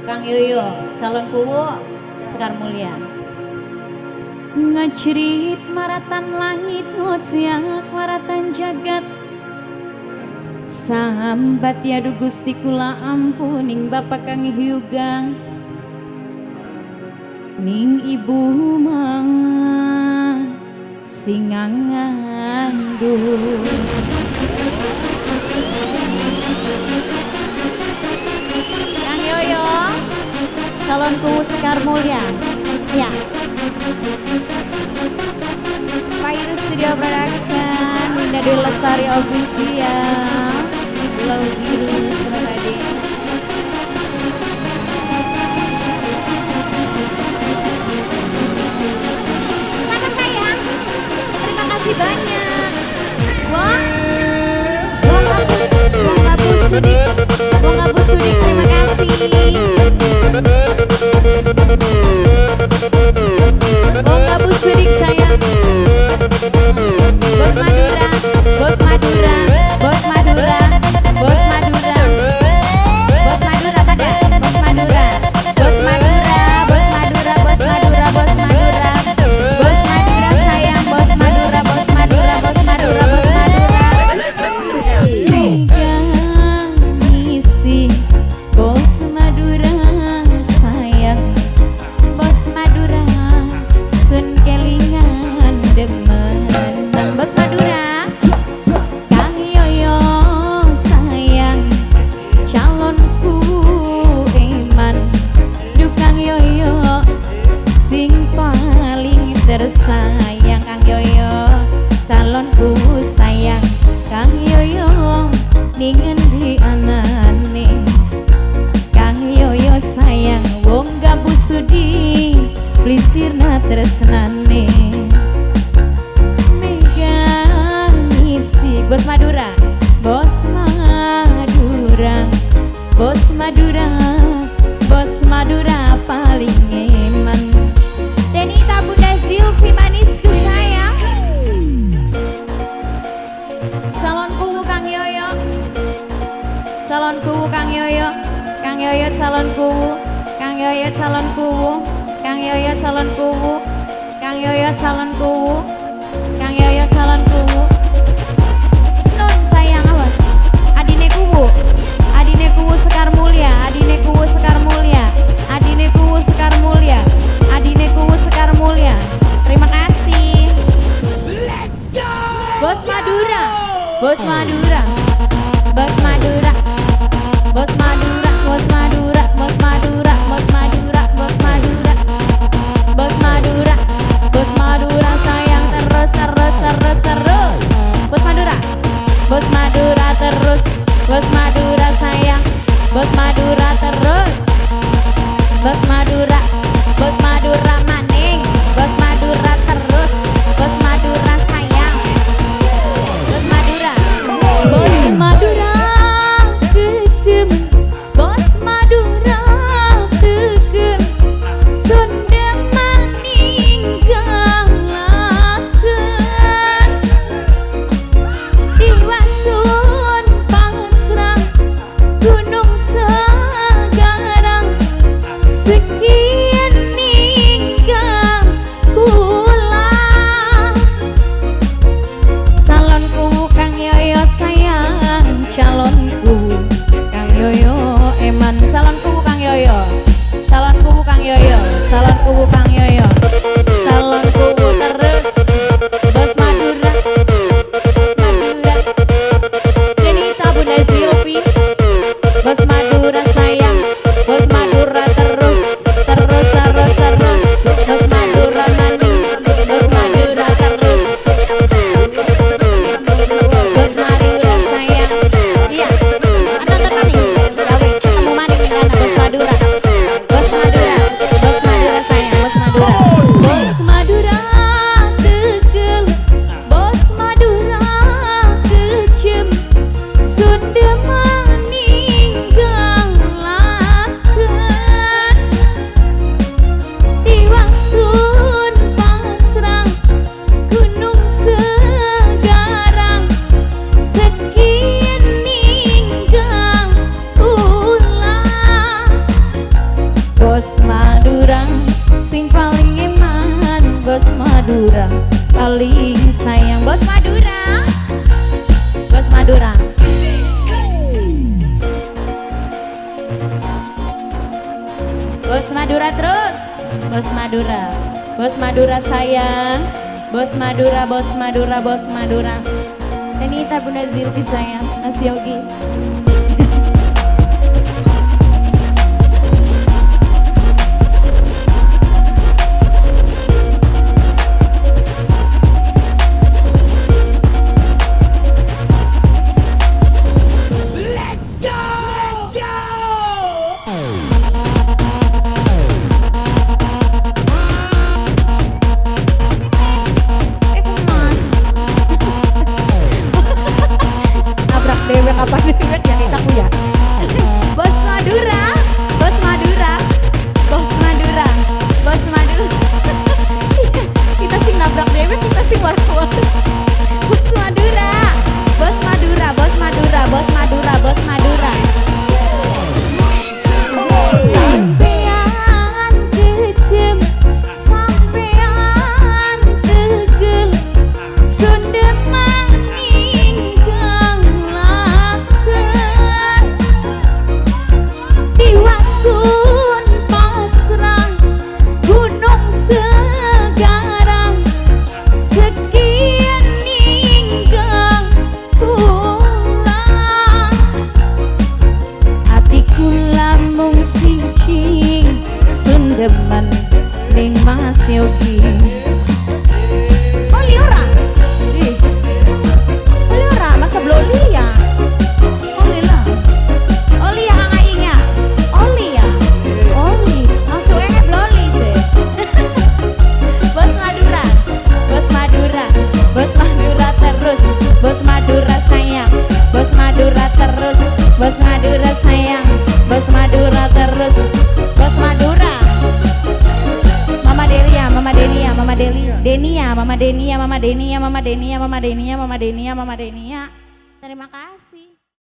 Kang Yoyo, calon kuwu Sekar Mulya. Ngecerit maratan langit ngociak maratan jagat. Sambat ya du Gusti kula ampuning Bapak Kang Hyuga. Ning ibu mah sing ngandung. Kang Yoyo, calon kuwu Sekar Mulya. Ya. Fire Studio Production, Winda Dwi Lestari Official, Pulau Biru Surabaya. Salam sayang, terima kasih banyak. Wah, Wong Abu Sudik, Wong Abu Sudik, terima kasih. Wong Abu Sudik sayang. Bos Madura, Bos Madura, Bos Madura, Bos Madura, Bos Madura pada, Bos Madura, Bos Madura, Bos Madura, Bos Madura, Bos Madura, Bos Madura sayang, Bos Madura, Bos Madura, Bos Madura, Bos Madura. Tiga misi, Bos Madura sayang, Bos Madura, sun kelingan demen. Bos Madura, Kang Yoyo sayang, calonku iman, duh Kang Yoyo sing paling tersayang. Kang Yoyo, calonku sayang, Kang Yoyo ning endi anane. Kang Yoyo sayang, wong gabus sudi plisirna tresnane. Bos Madura, Bos Madura, Bos Madura, Bos Madura paling eman. Denita Bunda Zilvi manisku sayang. Calon kuwu Kang Yoyo, calon kuwu Kang Yoyo, Kang Yoyo calon kuwu, Kang Yoyo calon kuwu, Kang Yoyo calon kuwu, Kang Yoyo calon kuwu, Kang Yoyo calon kuwu. Sayang awas, adine kuwu, adine kuwu Sekar Mulya, adine kuwu Sekar Mulya, adine kuwu Sekar Mulya, adine kuwu Sekar Mulya. Terima kasih. Bos Madura, Bos Madura, Bos Madura, Bos Madura, Bos Madura, Bos Madura, Bos Madura, Bos Madura, Bos Madura, Bos Madura sayang terus terus terus terus. Bos Madura. Bos Madura terus, Bos Madura sayang, Bos Madura terus, Bos Madura, Bos Madura maning, Bos Madura terus, Bos Madura sayang, Bos Madura, Bos Madura kejem, Bos Madura tegen, Sunda maning galaken. Diwasun pasrah gunung segarang sekian. Madura paling sayang. Bos Madura, Bos Madura. Bos Madura terus, Bos Madura, Bos Madura sayang, Bos Madura, Bos Madura, Bos Madura. Denita Bunda Zilki sayang, Mas Yogi. Bos Madura, Bos Madura, Bos Madura, Bos Madura. Kita sing nabrak dewek, kita sing war-war. Bos Madura, Bos Madura, Bos Madura, Bos Madura, Bos Madura. Sampean kejem, sampean tegel, sundemang ingkang laken. Tiwasun pasrah gunung segarang, sekian ninggang kula. Atiku lamung siji sundeman ning Mas Yogi. Oli ora? Ih. Oli ora, masa bloli ya? Oli lah. Oli ya kang aing ya? Oli ya? Oli. Langsung aja bloli sih. Bos Madura, Bos Madura, Bos Madura terus, Bos Madura sayang, Bos Madura terus, Bos Madura sayang, Bos Madura terus, Bos Madura. Mama Delia, Mama Denia, Mama Delia, Denia, Mama Denia, Mama Denia, Mama Denia, Mama Denia, Mama Denia, Mama Denia. Terima kasih.